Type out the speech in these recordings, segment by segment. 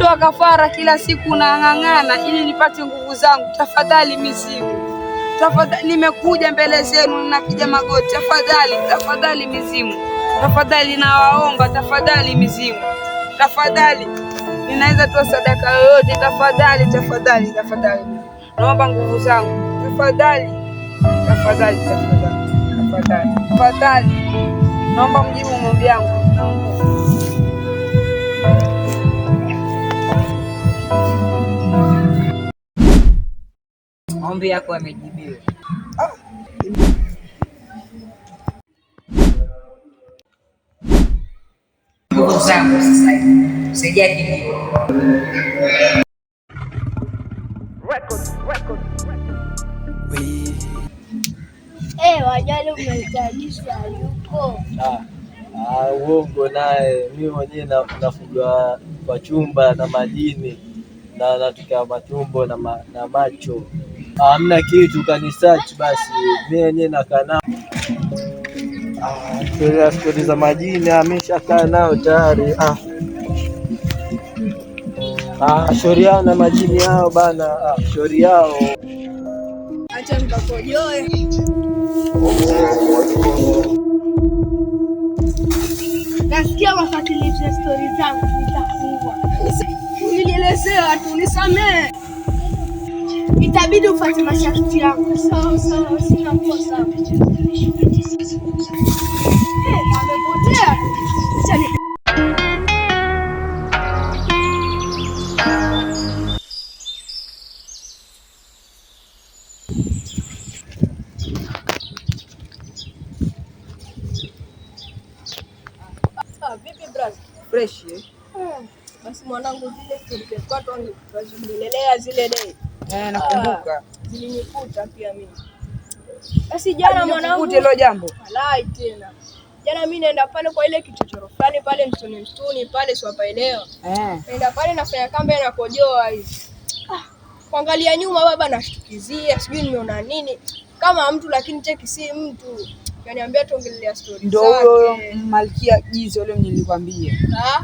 Natoa kafara kila siku, nang'ang'ana ili nipate nguvu zangu. Tafadhali mizimu, tafadhali, nimekuja mbele zenu, ninapiga magoti. Tafadhali, tafadhali mizimu, tafadhali nawaomba, tafadhali mizimu, tafadhali, ninaweza toa sadaka yoyote. Tafadhali, tafadhali, tafadhali, naomba nguvu zangu, tafadhali, tafadhali, tafadhali, tafadhali, tafadhali, naomba mjibu maombi yangu. Maombi yako yamejibiwa. Nguvu zangu sasa hivi. Saidia kilio. Wajali umetanisha yuko. Ah, uongo naye, mi mwenyewe nafuga kwa chumba na majini na natuka matumbo na macho, hamna kitu kanisearch basi, mi mwenyewe nakaa nao. Ah, stori za majini ameshakaa nao tayari. Ah, shauri yao na majini yao bana. Ah, shauri yao. Acha nikakojoe. Nasikia wafuatilie stori zangu, nitakuua. Nilielezewa tu, nisamee. Itabidi ufuate masharti yangu. Sawa sawa, sina kosa. Amepotea. Acha Vipi brother? Fresh eh? Basi mwanangu, zile stori tulikuwa tunaziongelelea zile day. Eh, nakumbuka. Zilinikuta pia mimi. Basi jana mwanangu, hilo jambo. Halai tena. Jana mimi naenda pale kwa ile kichochoro fulani pale msituni msituni pale siwapaelewa. Eh. Naenda pale nafanya kamba na kojoa hivi. Ah, kuangalia nyuma baba nashtukizia, sijui nimeona nini. Kama mtu lakini cheki si mtu. Kaniambia tuongelelea story Ndio huyo zake. Malkia Giza yule nilikwambia. Ah?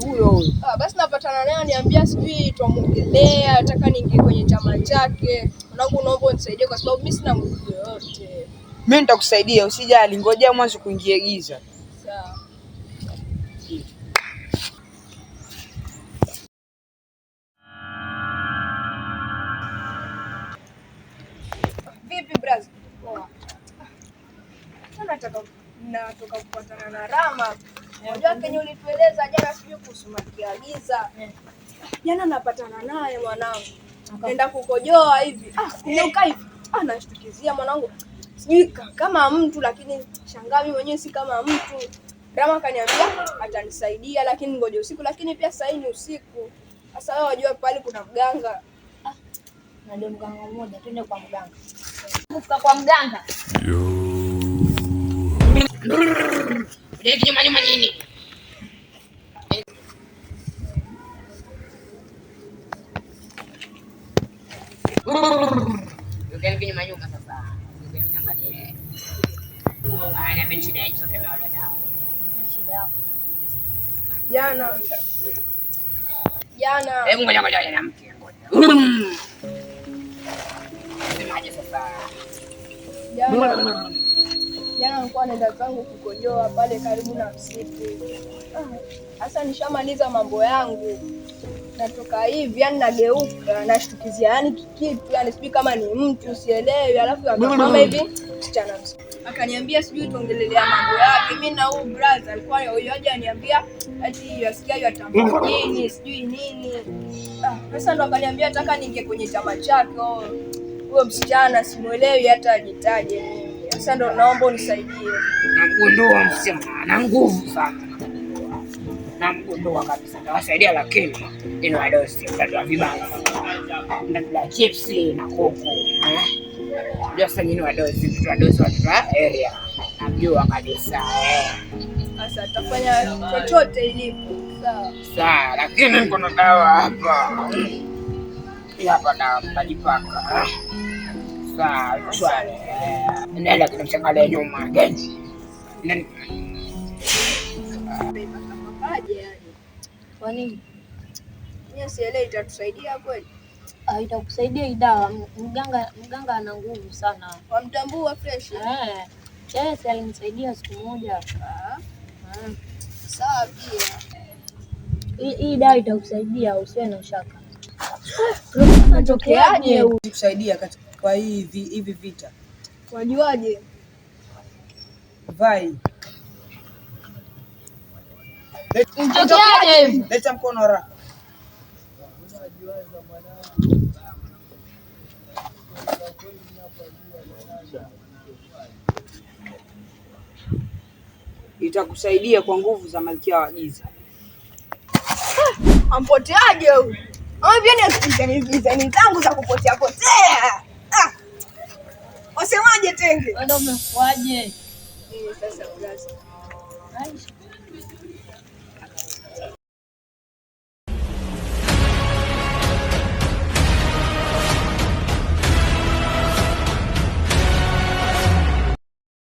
Huyo huyo. Ah, basi napatana naye niambia sijui twamuongelea, nataka niingie kwenye chama chake. Mwanangu, naomba unisaidie kwa sababu mimi sina nguvu yoyote. Mimi nitakusaidia, usijali, ngojea mwanzo kuingie giza. Sawa. Vipi brother? Poa. Nataka natoka kupatana na Rama. Unajua kenye ulitueleza jana sijui kuhusu Malkia Giza. Jana napatana naye mwanangu. Nenda kukojoa hivi. Ah, kugeuka hivi. Ah, nashtukizia mwanangu. Sijui kama mtu lakini shangaa mimi mwenyewe si kama mtu. Rama akaniambia atanisaidia lakini ngoja usiku, lakini pia sasa ni usiku. Sasa wewe wajua pale kuna mganga. Ah, na ndio mganga mmoja, twende kwa mganga. Kufika kwa mganga. Kinyuma nyuma nini? Kinyuma nyuma sasa. Niangalie. Ana shida hizo sasa wale dawa. Shida yako. Jana. Jana. Hebu ngoja ngoja na mke ngoja. Semaje sasa? Jana. Jana nilikuwa naenda zangu kukojoa pale karibu na msitu. Sasa nishamaliza mambo yangu. Natoka hivi yani nageuka nashtukizia yani kikitu yani sijui kama ni mtu sielewi, alafu akasema hivi msichana akaniambia sijui tuongelelea mambo yake. Mimi na huyu brother alikuwa huyo aniambia ati yasikia yatamba nini sijui nini. Sasa ndo akaniambia nataka ninge kwenye chama chake. Huyo msichana simuelewi hata ajitaje mimi. Sasa ndo naomba unisaidie. Namgundua msichana ana nguvu sana. Namgundua kabisa. Tawasaidia lakini ino adosi mtatoa vibanzi. Mtatula chipsi na kuku. Ndio sasa nyinyi wadosi, mtoto wadosi watoto wa area. Namjua kabisa. Sasa tafanya chochote ilipo. Sawa. Sawa, lakini niko na dawa hapa. Hii hapa dawa mtajipaka. Sawa, iko shwari. Nenda kinamshangalia nyuma. Genji. Nenda. Aje yani. Kwa nini? Mimi sielewi itatusaidia kweli. Ah, itakusaidia hii dawa. Mganga ana nguvu sana. Wamtambua fresh. Eh. Yeye si alinisaidia siku moja. Ah, Eh. sawa pia. Hii dawa itakusaidia, usiwe na shaka. Natokeaje huyu? Kusaidia katika kwa hivi vita. Wajuaje? Vai. Mtokeaje hivi? Leta mkono haraka. Itakusaidia kwa nguvu za Malkia wa Giza. Ampoteaje huyu? Ama pia ni design zangu za kupotea potea. Ah. Wasemaje tenge? Wewe umekuaje? Mimi sasa blaza. Aisha.